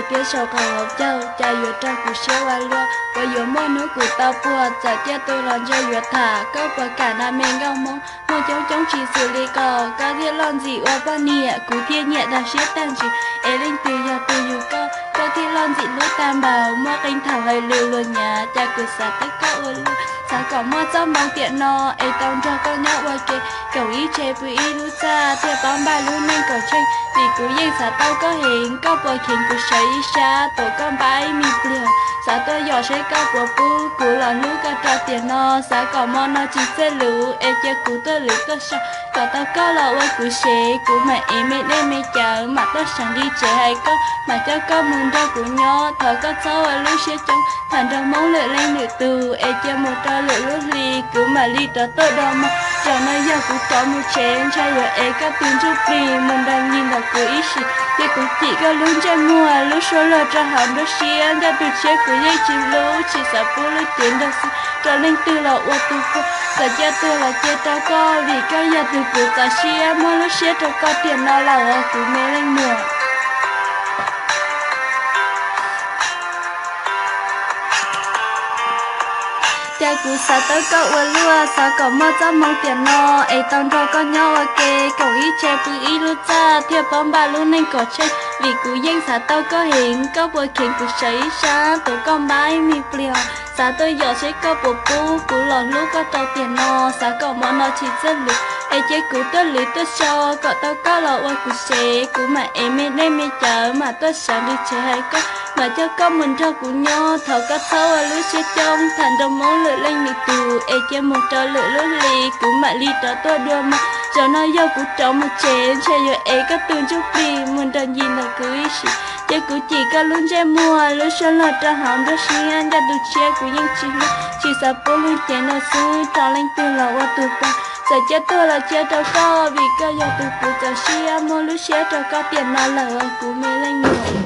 Peb saum qaum hauv caug, cas yuav raug kuv siab ua luaj, puas yuav muaj hnub kuv tau puag, txawm ciaj tuag los ntshe yuav tham, koj puas kam na me nkauj Hmoob, muaj coob coob tsis xws li koj, koj thiaj loj ntxim ua poj niam, kuv thiaj nyiam tag siab tag ntsws, es leej twg yog tus yug koj, koj thiaj loj ntxim hlub tag npaum, muaj qee thaum hais lus luag nyav, cas kuv xav tau koj ua luaj, xav kom muaj txoj hmoo tiam no, es tau nrog koj nyob ua ke, koom ib tse pw ib lub txaj, thiaj paub npaj lub neej kom tsheej, vim kuv yeej xav tau koj heev, koj puas kheev kuv sawv ib sab, tuav koj npab ib me pliag, xav tuaj yos seb koj puas pub, kuv los hlub koj rau tiam no, xav kom hmo no tsis txawj luv, es cia kuv tuaj lwv tuaj so, kom tau koj los ua kuv sev, kuv mam ev me dej me cawv, mam tuaj seev li tsev hais koj, mam coj koj mus nrog kuv nyob, thov koj txhob ua lub siab coob, tham nrog Hmoob lwm leej lwm tus, es cia mus rau lwm lub hli, kuv mam li rov tuaj dua hmo. Zaum no yog kuv rov mus tsev, ntshe yuav ev koj tus ntsuj plig mus nrog nyob ntawm kuv ib sim, ces kuv cim koj lub ntsej muag, lub suab luag rau hauv nruab siab, nkaj tus tshiab kuv yeej tsis hlub, tsis xav pub lub cev nrog xwb rau leej twg los ua tus pog, txawm ciaj tuag los cia rau koj, vim koj yog tus kuv txaus siab, muaj lub siab rau koj tiam no lawm os kuv me leej muam. Cas kuv xav tau koj ua luaj, xav kom muaj txoj hmoo tiam no, es tau nrog koj nyob ua ke, koom ib tse pw ib lub txaj, thiaj paub npaj lub neej kom tsheej, vim kuv yeej xav tau koj heev, koj puas kheev kuv sawv ib sab, tuav koj npab ib me pliag, xav tuaj yos seb koj puas pub, kuv los hlub koj rau tiam no, xav kom hmo no tsis txawj luv, es cia kuv tuaj lwv tuaj so, kom tau koj los ua kuv sev, kuv mam ev me dej me cawv, mam tuaj seev li tsev hais koj, mam coj koj mus nrog kuv nyob, thov koj txhob ua lub siab coob, tham nrog Hmoob lwm leej lwm tus, es cia mus rau lwm lub hli, kuv mam li rov tuaj dua hmo. Zaum no yog kuv rov mus tsev, ntshe yuav ev koj tus ntsuj plig mus nrog nyob ntawm kuv ib sim, ces kuv cim koj lub ntsej muag, lub suab luag rau hauv nruab siab, nkaj tus tshiab kuv yeej tsis hlub, tsis xav pub lub cev nrog xwb rau leej twg los ua tus pog, txawm ciaj tuag los cia rau koj, vim koj yog tus kuv txaus siab, muaj lub siab rau koj tiam no lawm os kuv me leej muam.